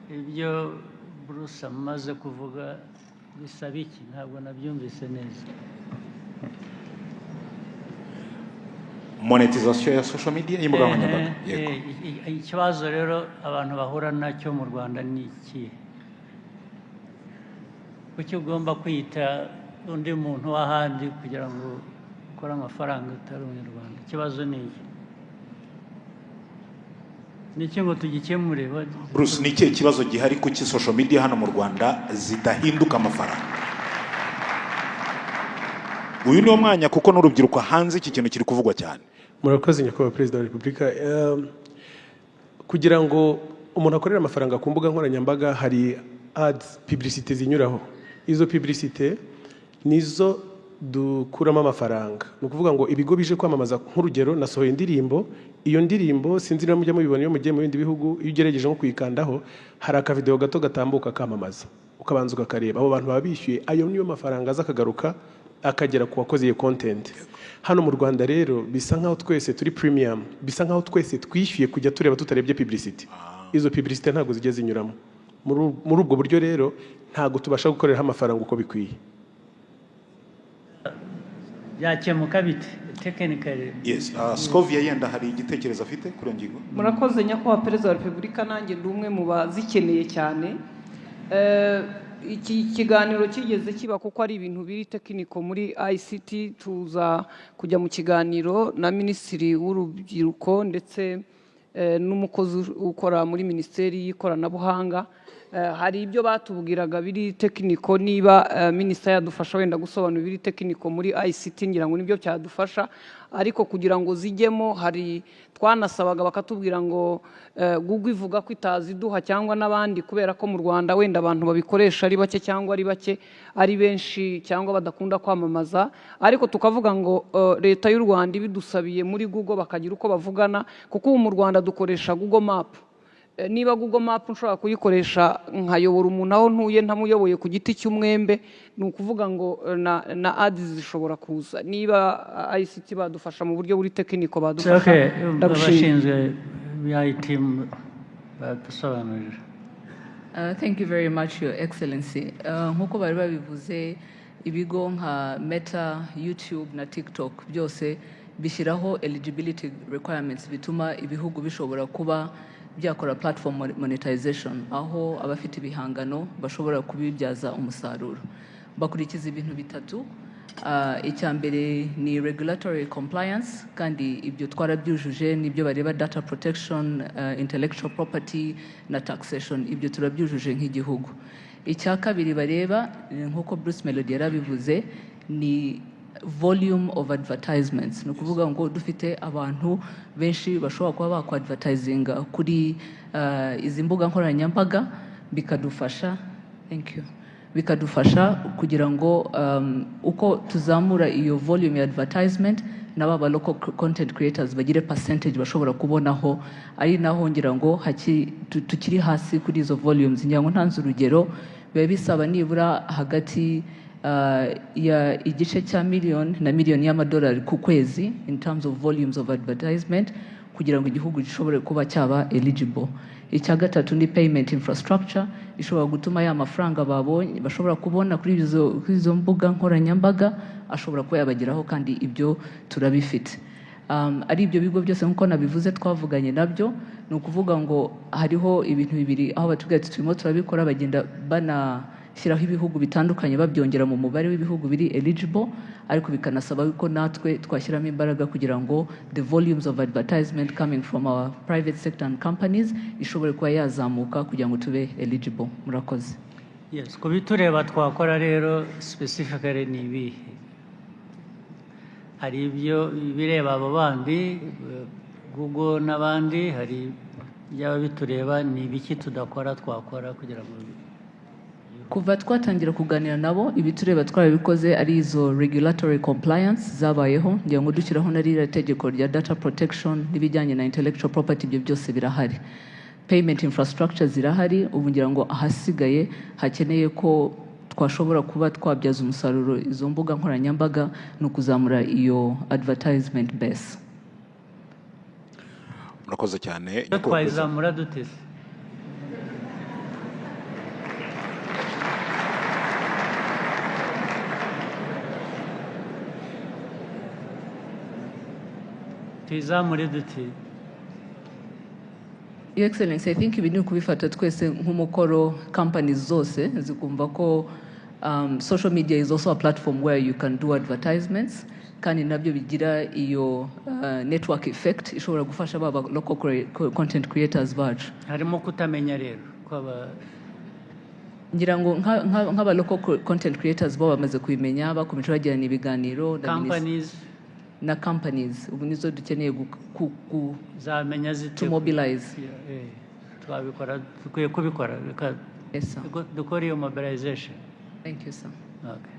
Ibyo Bruce amaze kuvuga bisaba iki? Ntabwo nabyumvise neza. Monetization ya social media, y'imbuga nkoranyambaga. Yego. Ikibazo rero abantu bahura nacyo mu Rwanda ni ikihe? Kuki ugomba kwita undi muntu w'ahandi kugira ngo ukore amafaranga utari Umunyarwanda? Ikibazo ni iki? Ni iki ngo tugikemure? Bruce, ni ikihe kibazo gihari? Kuki social media hano mu Rwanda zidahinduka amafaranga? Uyu niwo mwanya, kuko n'urubyiruko hanze iki kintu kiri kuvugwa cyane. Murakoze, Nyakubahwa Perezida wa Repubulika. Kugira ngo umuntu akorere amafaranga ku mbuga nkoranyambaga, hari ads, publicité zinyuraho. Izo publicité nizo dukuramo amafaranga. Ni ukuvuga ngo ibigo bije kwamamaza, nk'urugero nasohoye indirimbo, iyo ndirimbo sinzi niba mujya mubibona iyo mugiye mu bindi bihugu, iyo ugerageje nko kuyikandaho hari akavideo gato gatambuka kamamaza, ukabanza ukakareba. Abo bantu baba bishyuye, ayo niyo mafaranga aza akagaruka akagera ku wakoze iyo content. Hano mu Rwanda rero bisa nkaho twese turi premium, bisa nkaho twese twishyuye kujya tureba tutarebye publicity. Izo publicity ntabwo zijya zinyuramo. Muri ubwo buryo rero ntabwo tubasha gukoreraho amafaranga uko bikwiye. Byakemuka bite technically? Yes, Scovia yenda hari igitekerezo afite kuri iyo ngingo. Murakoze, Nyakubahwa Perezida wa Repubulika. Nanjye ndi umwe mu bazikeneye cyane. Iki kiganiro kigeze kiba, kuko ari ibintu biri technical muri ICT, tuza kujya mu kiganiro na Minisitiri w'Urubyiruko ndetse n'umukozi ukora muri Minisiteri y'Ikoranabuhanga. Hari ibyo batubwiraga biri technical. Niba minisita yadufasha wenda gusobanura ibiri technical muri ICT, ngira ngo nibyo cyadufasha. Ariko kugira ngo zijyemo, hari twanasabaga bakatubwira ngo Google ivuga ko itaziduha cyangwa n'abandi, kubera ko mu Rwanda wenda abantu babikoresha ari bake, cyangwa ari bake ari benshi, cyangwa badakunda kwamamaza. Ariko tukavuga ngo Leta y'u Rwanda ibidusabiye muri Google bakagira uko bavugana, kuko ubu mu Rwanda dukoresha Google Map. Niba Google Map nshobora kuyikoresha nkayobora umuntu aho ntuye ntamuyoboye ku giti cy'umwembe, ni ukuvuga ngo na ads zishobora kuza. Niba ICT badufasha mu buryo buri technical, badufasha. Okay. Ndagushimiye. Abashinzwe IT badusobanurira. Thank you very much, Your Excellency. Nk'uko bari babivuze, ibigo nka Meta, YouTube na TikTok byose bishyiraho eligibility requirements bituma ibihugu bishobora kuba byakora platform monetization, aho abafite ibihangano bashobora kubibyaza umusaruro. Bakurikiza ibintu bitatu. Icya mbere ni regulatory compliance, kandi ibyo twarabyujuje. Nibyo bareba: data protection, intellectual property na taxation. Ibyo turabyujuje nk'igihugu. Icya kabiri bareba, nk'uko Bruce Melody yarabivuze, ni volume of advertisements. Ni ukuvuga ngo dufite abantu benshi bashobora kuba bakwadvertisinga kuri izi mbuga nkoranyambaga, bikadufasha, thank you, bikadufasha kugira ngo uko tuzamura iyo volume ya advertisement, nabo aba local content creators bagire percentage bashobora kubonaho. Ari naho ngira ngo tukiri hasi kuri izo volumes. Ngira ngo ntanze urugero, biba bisaba nibura hagati ya igice cya miliyoni na miliyoni y'amadolari ku kwezi in terms of volumes of advertisement kugira ngo igihugu gishobore kuba cyaba eligible. Icya gatatu ni payment infrastructure ishobora gutuma ya mafaranga babonye bashobora kubona kuri izo mbuga nkoranyambaga ashobora kuba yabageraho, kandi ibyo turabifite. Ari ibyo bigo byose, nk'uko nabivuze, twavuganye nabyo. Ni ukuvuga ngo hariho ibintu bibiri aho batubwira ati turimo turabikora, bagenda banashyiraho ibihugu bitandukanye, babyongera mu mubare w'ibihugu biri eligible, ariko bikanasaba ko natwe twashyiramo imbaraga kugira ngo the volumes of advertisement coming from our private sector and companies ishobore kuba yazamuka kugira ngo tube eligible. Murakoze. Yes, ku bitureba twakora rero specifically ni ibihe? Hari ibyo bireba abo bandi, Google n'abandi, hari ibyaba bitureba. Ni ibiki tudakora twakora kugira ngo Kuva twatangira kuganira nabo, ibitureba twarabikoze, ari izo regulatory compliance zabayeho, ngira ngo dushyiraho na ririya tegeko rya data protection n'ibijyanye na intellectual property, ibyo byose birahari. Payment infrastructure zirahari. Ubu ngira ngo ahasigaye hakeneye ko twashobora kuba twabyaza umusaruro izo mbuga nkoranyambaga ni ukuzamura iyo advertisement base. Murakoze cyane, Iyo Nyakubahwa Perezida. Twayizamura dute se? Tuyizamure dute? Your Excellency, I think ibi ni ukubifata twese nk'umukoro, companies zose zikumva ko social media is also a platform where you can do advertisements, kandi nabyo bigira iyo network effect ishobora gufasha baba local content creators bacu. Harimo kutamenya rero kwaba. Ngira ngo nk'aba local content creators bo bamaze kubimenya, bakomeje bagirana ibiganiro na Companies? Na companies ubu nizo dukeneye Zamenya zite? To mobilize. Twabikora, dukwiye kubikora. Reka Yes, sir. dukore iyo mobilization. Thank you, sir. Okay.